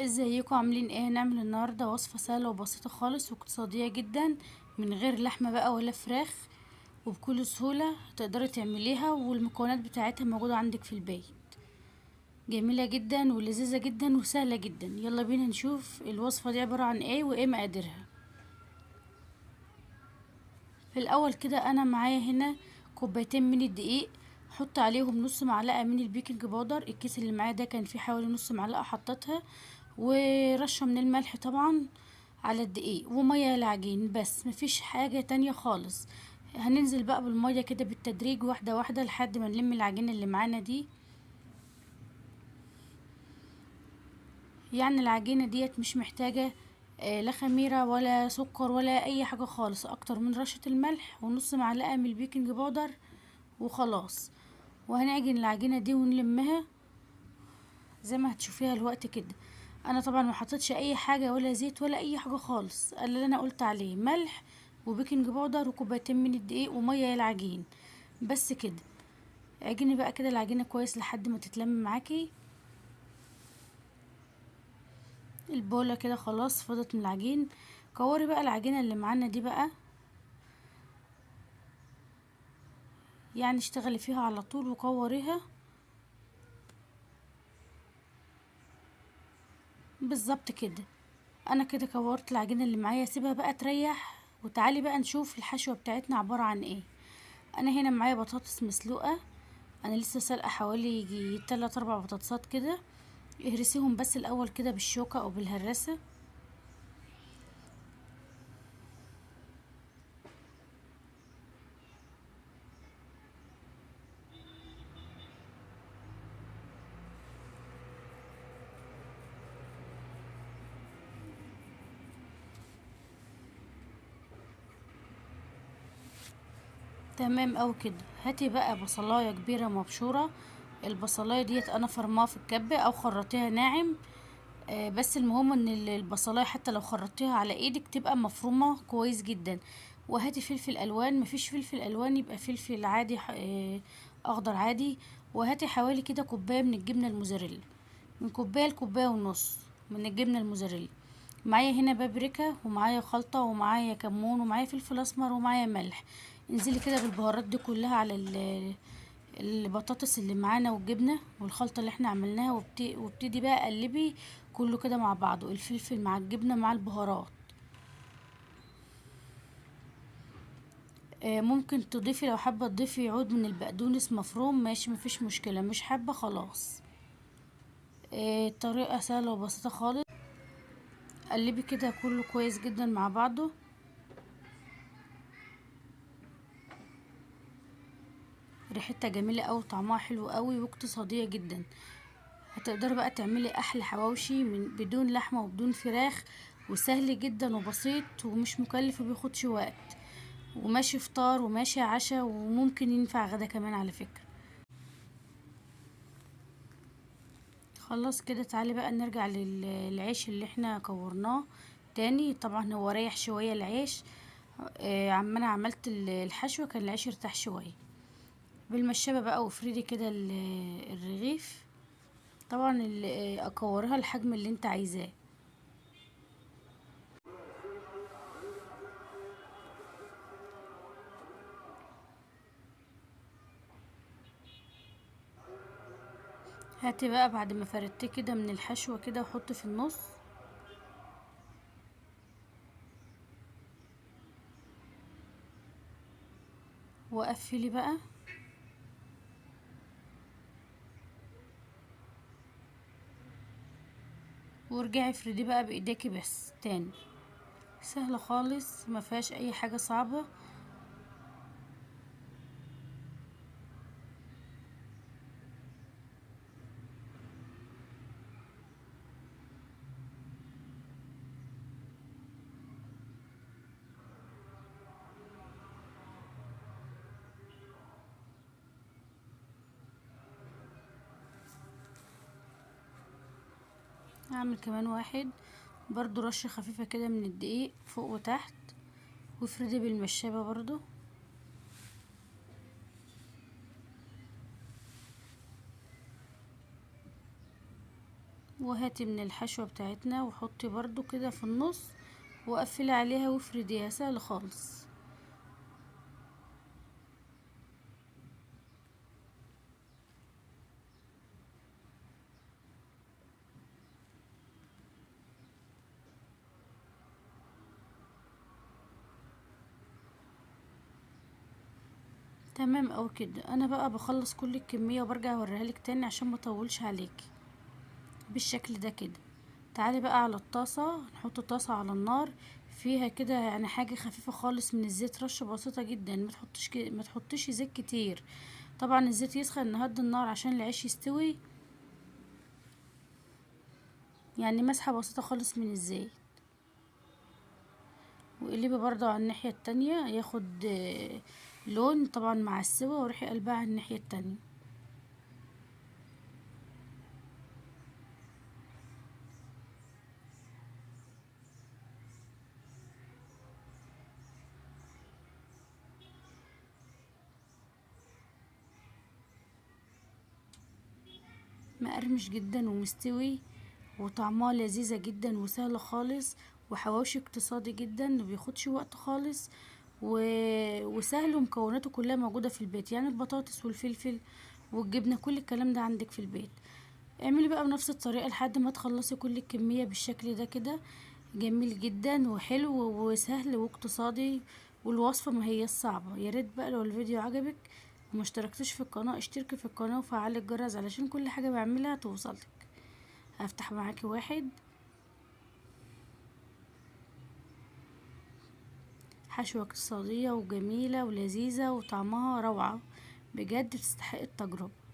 ازيكم؟ عاملين ايه؟ هنعمل النهارده وصفه سهلة وبسيطة خالص واقتصادية جدا، من غير لحمه بقى ولا فراخ، وبكل سهولة تقدري تعمليها، والمكونات بتاعتها موجودة عندك في البيت. جميلة جدا ولذيذه جدا وسهلة جدا. يلا بينا نشوف الوصفة دي عبارة عن ايه وايه مقاديرها. في الاول كده انا معايا هنا كوبايتين من الدقيق، حط عليهم نص معلقه من ال baking powder، الكيس اللي معايا ده كان فيه حوالي نص معلقه حطيتها، ورشه من الملح طبعا على الدقيق، ومية العجين بس، مفيش حاجة تانية خالص. هننزل بقى بالمية كده بالتدريج واحدة واحدة لحد ما نلم العجينة اللي معانا دي. يعني العجينة ديت مش محتاجه لا خميره ولا سكر ولا اي حاجة خالص، اكتر من رشه الملح ونص معلقه من ال baking powder وخلاص. وهنعجن العجينة دي ونلمها زي ما هتشوفيها الوقت كده. انا طبعا ما حطيتش اي حاجة ولا زيت ولا اي حاجة خالص، اللي انا قلت عليه ملح و baking powder وكوبايتين من الدقيق ومية العجين بس كده. اعجني بقى كده العجينة كويس لحد ما تتلم معاكي. البوله كده خلاص فضت من العجين. كوري بقى العجينة اللي معانا دي بقى، يعني اشتغلي فيها على طول وكوريها بالظبط كده. انا كده كورت العجينة اللي معايا، سيبها بقى تريح. وتعالي بقى نشوف الحشوه بتاعتنا عبارة عن ايه. انا هنا معايا بطاطس مسلوقة، انا لسه سلقه حوالي يجي 3-4 بطاطسات كده. اهرسيهم بس الاول كده بالشوكة او بالهراسه. تمام اوي كده. هاتي بقى بصلايه كبيرة مبشوره، البصلايه ديت انا فرماها في الكبه او خرطيها ناعم، بس المهم ان البصلايه حتى لو خرطتيها على ايدك تبقى مفرومه كويس جدا. وهاتي فلفل الوان، مفيش فلفل الوان يبقى فلفل عادي، اخضر عادي. وهاتي حوالي كده كوباية من الجبنة الموزاريلا، من كوباية لكوبايه ونص من الجبنة الموزاريلا. معايا هنا بابريكا ومعايا خلطه ومعايا كمون ومعايا فلفل اسمر ومعايا ملح. انزلي كده بالبهارات دي كلها على البطاطس اللي معانا والجبنه والخلطه اللي احنا عملناها، وابتدي بقى قلبي كله كده مع بعضه، الفلفل مع الجبنة مع البهارات. ممكن تضيفي لو حابة تضيفي عود من البقدونس مفروم، ماشي مفيش مشكلة، مش حابة خلاص. الطريقة سهلة وبسيطة خالص. قلبي كده كله كويس جدا مع بعضه. ريحتها جميلة قوي وطعمها حلو قوي واقتصادية جدا. هتقدري بقى تعملي احلى حواوشي من بدون لحمه وبدون فراخ، وسهل جدا وبسيط ومش مكلف وبياخدش وقت، وماشي فطار وماشي عشاء، وممكن ينفع غدا كمان على فكرة. خلاص كده تعالي بقى نرجع للعيش اللي احنا كورناه تاني. طبعا هو ريح شوية العيش، عم انا عملت الحشوه كان العيش ارتاح شوية. بالمشابه بقى وافردي كده الرغيف، طبعا اكورها الحجم اللي انت عايزاه. هاتي بقى بعد ما فردتيه كده من الحشوه كده وحطي في النص. وقفلي بقى. وارجعي افردي بقى بايديكي بس تاني. سهلة خالص ما فيهاش اي حاجة صعبة. هعمل كمان واحد برضو، رشة خفيفة كده من الدقيق فوق وتحت، وافردي بالمشابة برضو. وهاتي من الحشوة بتاعتنا وحطي برضو كده في النص وقفلي عليها وافرديها، سهل خالص. تمام او كده. انا بقى بخلص كل الكمية وبرجع اوريها لك تاني عشان ما اطولش عليكي بالشكل ده كده. تعالي بقى على الطاسة، نحط الطاسة على النار فيها كده حاجة خفيفة خالص من الزيت، رشة بسيطة جدا، ما تحطيش زيت كتير. طبعا الزيت يسخن، نهدي النار عشان العيش يستوي، مسحة بسيطة خالص من الزيت. وقلبي برضو على الناحية التانية ياخد لون طبعا مع السوا، وروحي قلبها على الناحية التانية. مقرمش جدا ومستوي، وطعمها لذيذة جدا وسهلة خالص، وحواوشي اقتصادي جدا مبياخدش وقت خالص، وسهل، ومكوناته كلها موجودة في البيت، البطاطس والفلفل والجبنة كل الكلام ده عندك في البيت. اعملي بقى بنفس الطريقة لحد ما تخلصي كل الكمية بالشكل ده كده. جميل جدا وحلو وسهل واقتصادي، والوصفة ما هي الصعبة. يا ريت بقى لو الفيديو عجبك وما اشتركتيش في القناة اشتركي في القناة وفعلي الجرس علشان كل حاجة بعملها توصلك. هفتح معاكي واحد حشوة اقتصادية وجميلة ولذيذة وطعمها روعة بجد، تستحق التجربة.